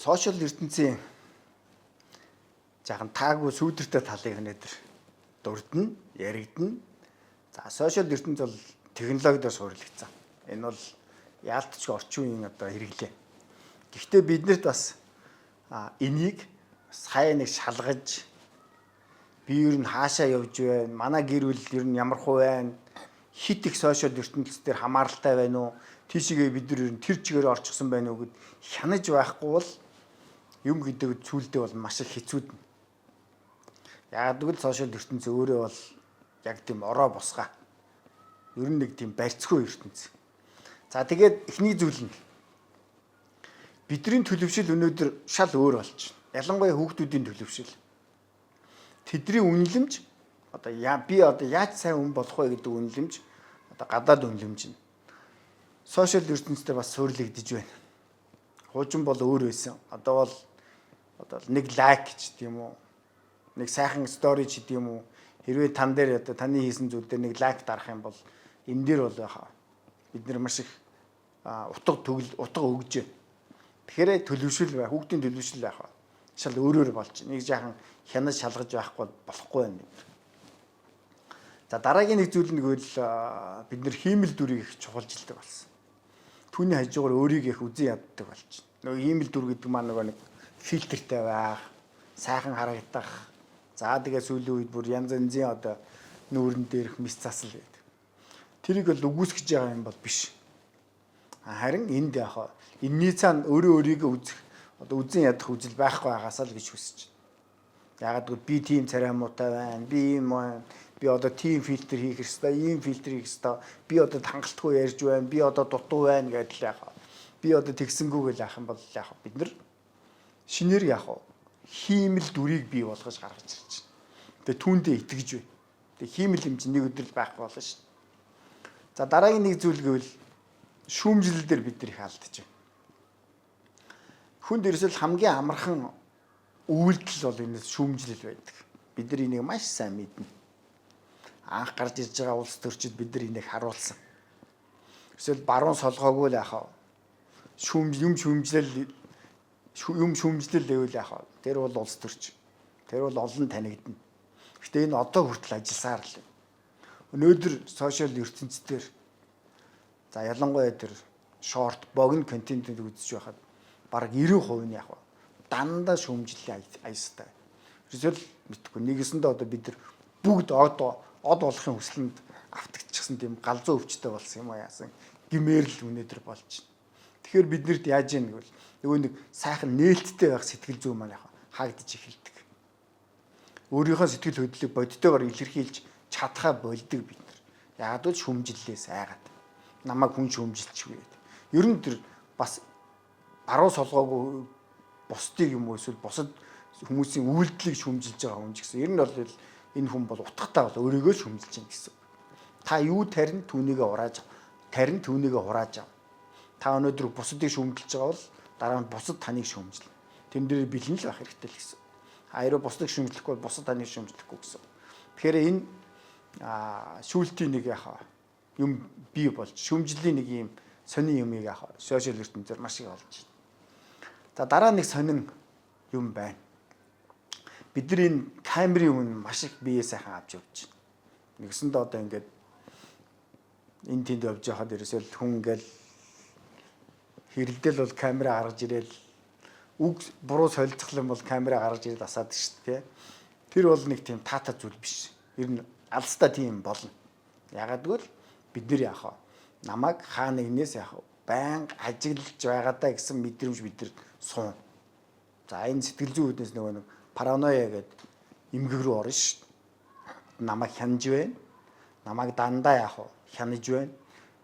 Social ертөнцийн жаахан таагүй сүүдэртэй талыг өнөөдөр дурдна, яригдана. За, social ертөнц бол технологидоор суурилагдсан. Энэ бол яалтчгүй орчин үеийн одоо хэрэглээ. Гэхдээ биднэрт бас энийг сайн нэг шалгаж, би ер нь хаашаа явж байна, манай гэр бүл ер нь ямар хуу байна, хит их social ертөнцийн хамааралтай байна уу, тийшээгээ бид нар ер нь тэр чигээр орчихсон байна уу гэд хянаж байхгүй бол юм гэдэг зүйлдээ бол маш их хэцүүднэ. Яг гэвэл social ертөнц өөрөө бол яг тийм ороо босгаа. Ер нь нэг тийм барьцгүй ертөнц. За, тэгээд эхний зүйл нь бидний төлөвшил өнөөдөр шал өөр болж байна. Ялангуяа хүүхдүүдийн төлөвшил. Тэдний үнэлэмж, одоо би одоо яаж сайн хүн болох вэ гэдэг үнэлэмж, одоо гадаад үнэлэмж нь social ертөнцийн бас суурилагдаж байна. Хуучин бол өөр байсан. Одоо бол одоо нэг like ч гэдэг юм уу, нэг сайхан story ч гэдэг юм уу. Хэрвээ тан дээр, одоо таны хийсэн зүйл дээр нэг like дарах юм бол энэ дээр бол яхаа бид нар маш их утга төгөл утга өгж байна. Тэгэхээр төлөвшил бай, хүүхдийн төлөвшил байх ба. Шал өөрөөр болж нэг жаахан хянаж шалгаж байхгүй болохгүй байна. За, дараагийн нэг зүйл нь гэвэл бид нар хиймэл дүрийг их чухалчилдаг болсон. Түүний хажуугаар өөрийг их үзэн яддаг болж байна. Нөгөө хиймэл дүр гэдэг маань нөгөө нэг фильтртэй байх, сайхан харагдах. За, тэгээ сүүлийн үед бүр янз янзын одоо нүүрэн дээрх мис засал гэдэг. Тэрийг бол үгүйсгэж байгаа юм бол биш. Харин энд яг энэний цаана өөрөө өөрийгөө үзэх, одоо үзэн ядах үзэл байхгүй байгаасаа л гэж хүсэж байна. Яагаад гэвэл би тийм царай муутай байна, би ийм байна, би одоо тийм фильтр хийх ёстой, ийм фильтр хийх ёстой, би одоо хангалтгүй ярьж байна, би одоо дутуу байна гэдэл яг би одоо тэгсэнгүү гэл яах юм бол яг бид нар шинээр яг хиймэл дүрийг бий болгож гаргаж ирж байна. Тэгээ түүндээ итгэж байна. Тэгээ хиймэл юм чинь нэг өдөр л байхгүй болно шүү. За, дараагийн нэг зүйл гэвэл шүүмжлэл дээр бид нар их алдаж байна. Хүнд ерөөсөл хамгийн амархан үйлдэл бол энэ шүүмжлэл байдаг. Бид нар энийг маш сайн мэднэ. Анх гарч ирж байгаа улс төрчид бид нар энийг харуулсан. Эсвэл баруун солгоогүй л яхаа шүүмж юм шүүмжлэл юм шүүмжлэл гэвэл яхаа тэр бол улс төрч. Тэр бол олон танигдана. Гэтэ энэ одоо хүртэл ажилласаар л. Өнөөдөр social ертөнцийн, за, ялангуяа тэр short, богино контентыг үзэж байхад бараг 90% нь яг дандаа шүүмжлэлийн аястай. Ерөөсөө л мэдхгүй. Нэгэсэндээ одоо бид нар бүгд од од болохын хүслэнд автагдчихсан тийм галзуу өвчтэй болсон юм уу яасан гэмээр л өнөөдөр болж байна. Тэгэхээр биднэрт яаж юм гэвэл нөгөө нэг сайхан нээлттэй байх сэтгэл зүй маань яг хаагдаж эхэлдэг. Өөрийнхөө сэтгэл хөдлөлийг бодитойгоор илэрхийлж чадхаа болдог бид нар. Яг л шүүмжлэлээс айгаад намайг хүн шүүмжилчихвээ гэдэг. Ер нь тэр бас баруун солгоогүй бусдыг юм уу эсвэл бусад хүмүүсийн үйлдэлийг шүүмжилж байгаа хүн ч гэсэн ер нь бол энэ хүн бол утгатай бол өөрийгөө шүүмжилж байна гэсэн. Та юу тарина, түүнийгээ хурааж, тарина, түүнийгээ хурааж ав. Та өнөөдөр бусдыг шүүмжилж байгаа бол дараа нь бусад таныг шүүмжилнэ. Тэн дээр бэлэн л байх хэрэгтэй л гэсэн. А ерөө бусдыг шүүмжлэхгүй бол бусад таныг шүүмжлэхгүй гэсэн. Тэгэхээр энэ шүүлтийн нэг яхаа юм бий болж шүүмжлэлийн нэг юм сонин юмыг яхаа social ертөнцөөр маш их олж байна. За, дараа нэг сонин юм байна. Бид нар энэ камерын өмнө маш их бие сайхан авч явж байна. Нэгсэндээ одоо ингээд энэ тэнд явж байхад ерөөсөө л хүн ингээл хэрэлдэл бол камера гаргаж ирээл, үг буруу солилцох юм бол камера гаргаж ирээд асаадаг шүү дээ. Тэр бол нэг тийм таатай зүйл биш. Ер нь алстаа тийм болно. Ягаад гэвэл бид нар яах вэ? Намайг хаа нэгнээс яах вэ? Байнга ажиглаж байгаа даа гэсэн мэдрэмж бид нар суун. За, энэ сэтгэл зүйн үүднээс нөгөө нэг параноя гэдэг эмгэг рүү орно шүү дээ. Намайг хянаж байна. Намайг дандаа яах вэ? Хянаж байна.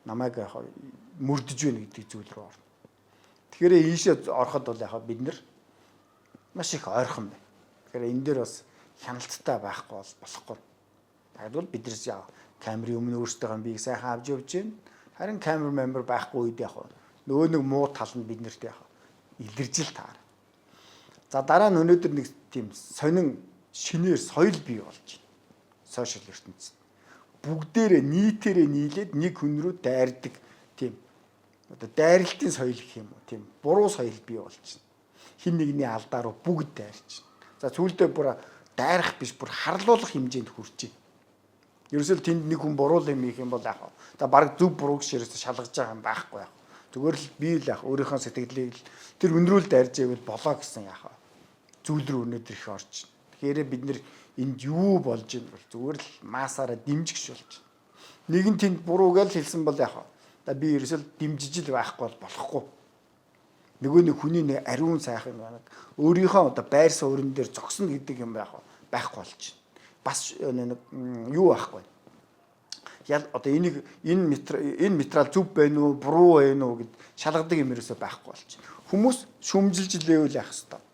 Намайг яах вэ? Мөрдөж байна гэдэг зүйл рүү орно. Тэгэхээр ийшээ ороход бол яах вэ? Бид нар маш их ойрхон байна. Тэгэхээр энэ дээр бас хяналттай байхгүй бол болохгүй. Яг бол бид нар яа камерын өмнө өөрсдийнхөө биеийг сайхан авч явж байна. Харин камер мемер байхгүй үед яг нөгөө нэг муу тал нь бид нарт яг илэрж л таар. За, дараа нь өнөөдөр нэг тийм сонин шинээр соёл бий болж байна. Social ертөнцид. Бүгдээрээ нийтээрээ нийлээд нэг хүн рүү дайрдаг тийм одоо дайралтын соёл гэх юм уу, тийм буруу соёл бий болж байна. Хин нэгний алдаа руу бүгд дайрч. За сүүлдээ бүр дайрах биш, бүр харлуулах хэмжээнд хүрч байна. Ерөөсөө тэнд нэг хүн буруу юм хийх юм бол яах вэ? За баг зөв буруу гэж ерөөсөө шалгаж байгаа юм байхгүй яах. Зүгээр л би л яах өөрийнхөө сэтгэлийг л тэр өндрүүл дайрж ивэл болоо гэсэн яах вэ? Зүйл рүү өнөөдөр их орж. Тэгэхээр бид нэр энд юу болж ийн бол зүгээр л маасаараа дэмжигч болж байна. Нэгэн тэнд буруу гэж хэлсэн бол яах вэ? За би ерөөсөө дэмжиж л байхгүй бол болохгүй. Нөгөө нэг хүний нэг ариун сайхан нэг өөрийнхөө одоо байр суурин дээр зогсно гэдэг юм байх байхгүй болж байна. Бас нэг юу байхгүй. Ял одоо энийг энэ материал зөв байна уу, буруу байна уу гэд шалгадаг юм ерөөсөө байхгүй болж байна. Хүмүүс шүмжилж лээвэл яах хэвээр.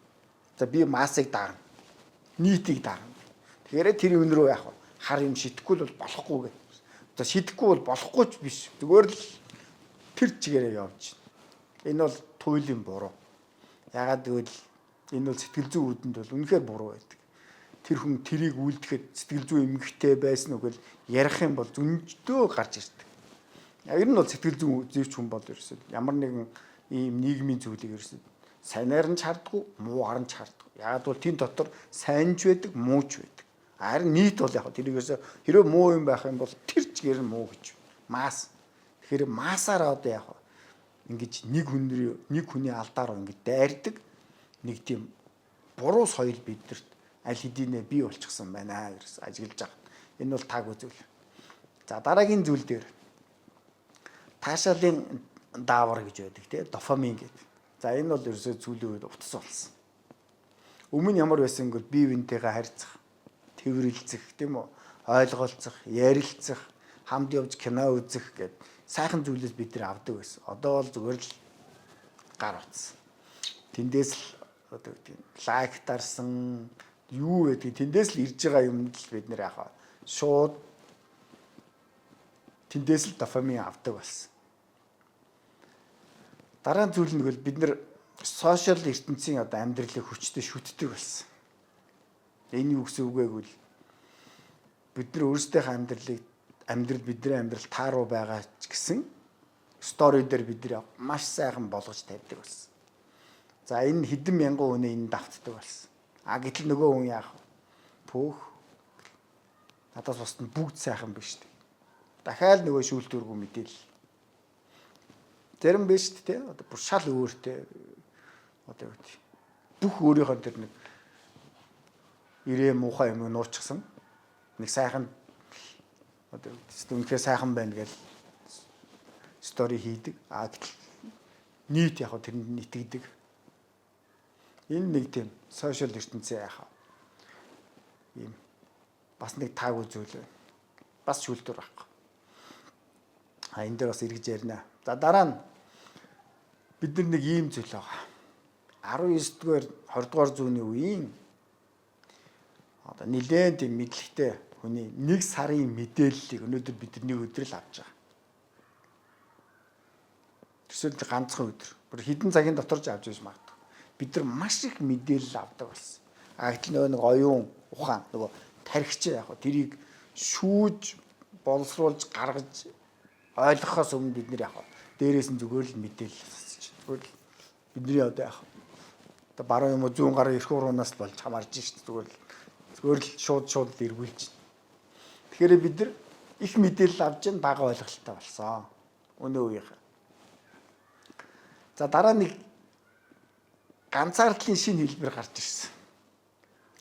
За би массыг дарна. Нийтийг дарна. Тэгэхээр тэр юм рүү яах вэ? Хар юм шидэхгүй л бол болохгүй гэх. За шидэхгүй бол болохгүй ч биш. Зүгээр л тэр чигээрээ явж байна. Энэ бол туйлын буруу. Ягаад гэвэл энэ бол сэтгэл зүйн үүдэнд бол үнэхээр буруу байдаг. Тэр хүн тэрийг үйлдэхэд сэтгэл зүйн эмгэгтэй байсан уу гэж ярих юм бол зөндөө гарч ирдэг. Ер нь бол сэтгэл зүйн зүйч хүн бол ерөөсөө ямар нэгэн ийм нийгмийн зүйлийг ерөөсөө сайнаар нь ч хардггүй, муугаар нь ч хардггүй. Ягаад бол тэн дотор сайн ч байдаг, муу ч байдаг. Харин нийт бол яг тэрийг ерөөсөө хэрвээ муу юм байх юм бол тэр чигээр нь муу гэж. Мас. Тэгэхээр масаараа одоо яг ингэж нэг хүний нэг хүний алдаар ингэж дайрдаг нэг тийм буруу соёл бидэрт аль хэдийнэ бий болчихсон байна гэсэн ажиглаж байгаа. Энэ бол таагүй зүйл. За дараагийн зүйл дээр таашаалын даавар гэж байдаг тий дофамин гэдэг. За энэ бол ерөөсөө сүүлийн үед утас болсон. Өмнө ямар байсан гэвэл бие биентэйгээ харьцах, тэрвэрлцэх тийм үү, ойлголцох, ярилцах, хамт явж кино үзэх гэд сайхан зүйлээс бид нар авдаг байсан. Одоо бол зүгээр л гар утас. Тэндээс л одоо гэдэг нь лайк дарсан юу гэдгийг тэндээс л ирж байгаа юмд л бид нэр яхаа шууд тэндээс л дофамин авдаг болсон. Дараа нь зүйл нь бол бид нар сошиал ертөнцийн одоо амьдралыг хүчтэй шүтдэг болсон. Энэ юу гэсэн үг вэ гэвэл бид нар өөрсдийнхээ амьдралыг амьдрал бидний амьдрал тааруу байгаа ч гэсэн story дээр бид нар маш сайхан болгож тавьдаг болсон. За энэ хэдэн мянган хүний энэ давтдаг болсон. А гэтэл нөгөө хүн яах вэ? Пөөх надаас бусд нь бүгд сайхан биш үү? Дахиад нөгөө шүүлтүүргүй мэдээлэл. Зарим биш үү те? Одоо бүр шал өөртэй одоо юу гэдэг. Бүх өөрийнхөө тэр нэг ирээ муухай юм нуучсан. Нэг сайхан одоо юу гэдэг үнэхээр сайхан байна гэж story хийдэг. А гэтэл нийт яг тэрэнд нь итгэдэг. Энэ нэг тийм сошиал ертөнцийн яхаа. Ийм бас нэг таагүй зүйл байна. Бас шүүлтүүр байхгүй. А энэ дээр бас эргэж ярина. За дараа нь бид нар нэг ийм зүйл байгаа. 19 дугаар 20 дугаар зууны үеийн одоо нэлээд тийм мэдлэгтэй хүний нэг сарын мэдээллийг өнөөдөр бид нэг өдөр л авч байгаа. Төсөөл ганцхан өдөр. Бүр хэдэн цагийн дотор ч авч байж магадгүй. Бид нар маш их мэдээлэл авдаг болсон. А гэтэл нөгөө нэг оюун ухаан нөгөө тархич яг тэрийг шүүж боловсруулж гаргаж ойлгохоос өмнө бид нар яг дээрээс нь зүгээр л мэдээлэл сонсож. Зүгээр л бидний одоо яг одоо баруун юм уу зүүн гарын эрх уруунаас л болж хамаарж шít зүгээр л шууд шууд л эргүүлж. Тэгэхээр бид нар их мэдээлэл авч ин бага ойлголттой болсон. Өнөө үеийнх. За дараа нэг ганцаардлын шинэ хэлбэр гарч ирсэн.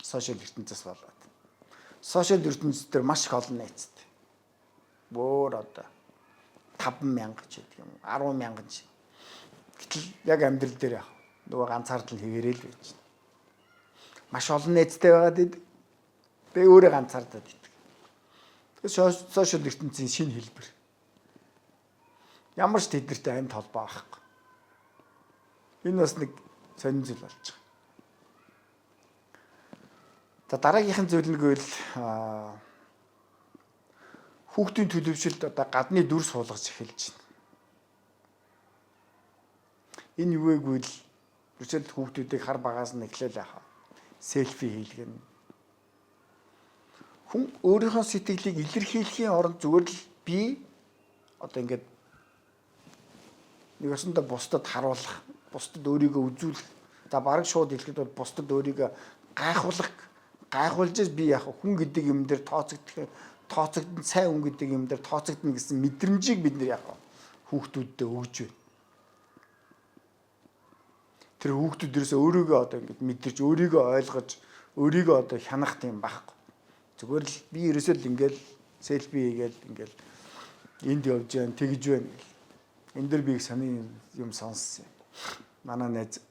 Сошиал ертөнцөөс болоод. Сошиал ертөнц дээр маш их олон найзтай. Бөөр одоо 5,000 ч гэдэг юм уу 10,000 ч. Гэтэл яг амьдрал дээр яг нөгөө ганцаардал хэвээрээ л байж байна. Маш олон найзтай байгаад идэг. Тэгээ өөрөө ганцаардаад идэг. Тэгэхээр сошиал ертөнцийн шинэ хэлбэр. Ямар ч тэднэртэй амьд холбоо байхгүй. Энэ бас нэг сонин зүйл болж байгаа. За дараагийнх нь зүйл нь гэвэл хүүхдийн төлөвшөлд одоо гадны дүр суулгаж эхэлж байна. Энэ юу вэ гэвэл ерөөсөө хүүхдүүдийг хар багаас нь эхлээл яхаа селфи хийлгэнэ. Хүн өөрийнхөө сэтгэлийг илэрхийлэхийн оронд зүгээр л би одоо ингээд нэг ёсондоо бусдад харуулах, бусдад өөрийгөө үзүүлэх За, бараг шууд хэлэхэд бол бусдад өөрийгөө гайхуулах, гайхуулж би яг хүн гэдэг юм дээр тооцогдох, тооцогдсон, сайн хүн гэдэг юм дээр тооцогдно гэсэн мэдрэмжийг бид нэр яг хүүхдүүддээ өгж байна. Тэр хүүхдүүд ерөөсөө өөрийгөө одоо ингэж мэдэрч, өөрийгөө ойлгож, өөрийгөө одоо хянах тийм байхгүй. Зүгээр л би ерөөсөө л ингээл селфи хийгээл, ингээл энд явж байна, тэгж байна гэл. Энэ дэр би их сони юм сонссон юм. Манай найз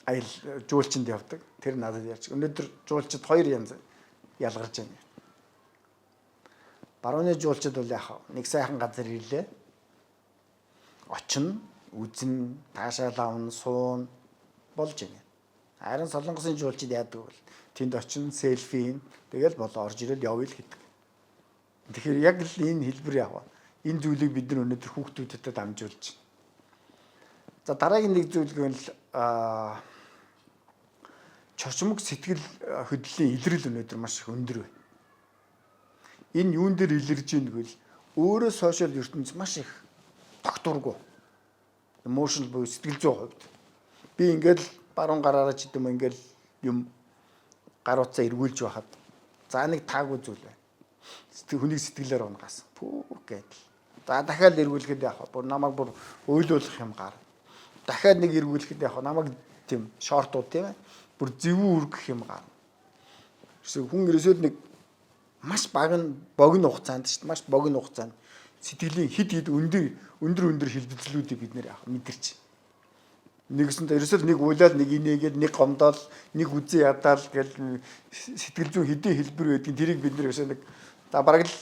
аял жуулчинд явдаг. Тэр надад ярьж. Өнөөдөр жуулчид хоёр янз ялгарч байна. Барууны жуулчид бол яг нэг сайхан газар ирлээ. Очино, үзэн, таашаал авна, суун болж байна. Харин Солонгосын жуулчид яадаг вэ? Тэнд очин, селфи хийн, тэгэл болоо, орж ирэл явъя л гэдэг. Тэгэхээр яг л энэ хэлбэр яг энэ зүйлийг бид нар өнөөдөр хүүхдүүдэд дамжуулж байна. За, дараагийн нэг зүйл гэвэл чочмог сэтгэл хөдлөлийн илрэл өнөөдөр маш их өндөр байна. Энэ юун дээр илэрж ийн гэвэл өөрөө social ертөнц маш их тогтворгүй. Emotional буюу сэтгэл зүйн хувьд. Би ингээл баруун гараараа ч гэдэм ингээл юм гар утсаа эргүүлж байхад за нэг таагүй зүйл байна. Сэтгэл хүнийг сэтгэлээр унгаас. Пүү гэдэл. За, дахиад эргүүлэхэд яг бүр намайг бүр уйлуулах юм гар. Дахиад нэг эргүүлэхэд яг намайг тийм short ууд, тийм ээ, бүр зэвүү үргэх юм гар. Эсвэл хүн ерөөсөө нэг маш бага богино хугацаанд шүү дээ. Маш богино хугацаанд сэтгэлийн хид хид өндөр өндөр өндөр хэлбэлзлүүдийг бид нэр яг мэдэрч. Нэгсэнд ерөөсөө нэг уйлаад, нэг инээгээд, нэг гомдоол, нэг үзэн ядаал гэл сэтгэл зүйн хэдийн хэлбэр байдгийг, тэрийг бид нэр ерөөсөө нэг за бараг л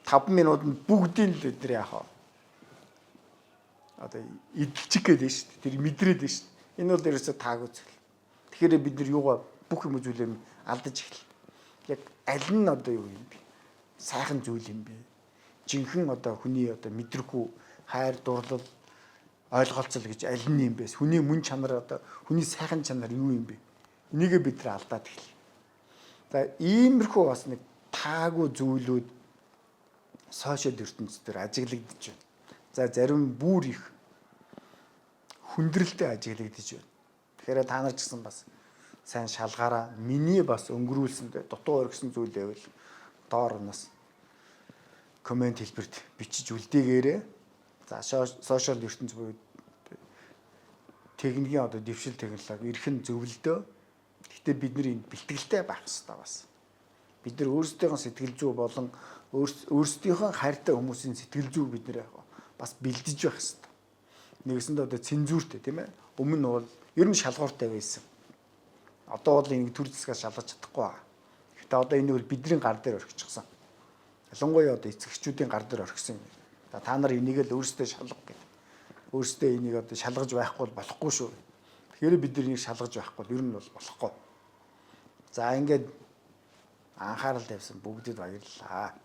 5 минутанд бүгдийг л бид нар яах вэ? Одоо эдэлчих гээд байна шүү дээ. Тэр мэдрээд байна шүү дээ. Энэ бол ерөөсөө таагүй зүйл. Тэгэхээр бид нар юугаа бүх юм зүйлээ алдаж эхэлнэ. Яг аль нь одоо юу юм бэ? Сайхан зүйл юм бэ? Жинхэнэ одоо хүний одоо мэдрэхүү хайр дурлал, ойлголцол гэж аль нь юм бэ? Хүний мөн чанар, одоо хүний сайхан чанар юу юм бэ? Энийгээ бид нар алдаад эхэлнэ. За, иймэрхүү бас нэг таагүй зүйлүүд social ертөнц дээр ажиглагдаж байна. За, зарим бүр их хүндрэлтэй ажиглагдаж байна. Тэгэхээр та нар ч гэсэн бас сайн шалгаараа, миний бас өнгөрүүлсэн, дутуу оргисон зүйл байвал доор нас comment хэлбэрт бичиж үлдээгээрэй. За, social ертөнц буюу техникийн одоо дэвшил технологи эрхэн зөвлөдөө. Гэхдээ бид нар энд бэлтгэлтэй байх хэрэгтэй бас. Бид нар өөрсдийнхөө сэтгэл зүй болон өөрсдийнхөө хайртай хүмүүсийн сэтгэл зүйг бид нар бас бэлдэж байх хэрэгтэй. Нэгэсэндээ одоо цензуртэй, тийм ээ. Өмнө нь бол ер нь шалгууртай байсан. Одоо бол энийг төр засгаас шалгаж чадахгүй байгаа. Гэхдээ одоо энэ бол бидний гар дээр орхичихсан. Ялангуяа одоо эцэгчүүдийн гар дээр орхисон юм. За, та нар энийг л өөрсдөө шалга гэдэг. Өөрсдөө энийг одоо шалгаж байхгүй бол болохгүй шүү. Тэгэхээр бид нар энийг шалгаж байхгүй бол ер нь бол болохгүй. За, ингээд анхаарал тавьсан бүгдэд баярлалаа.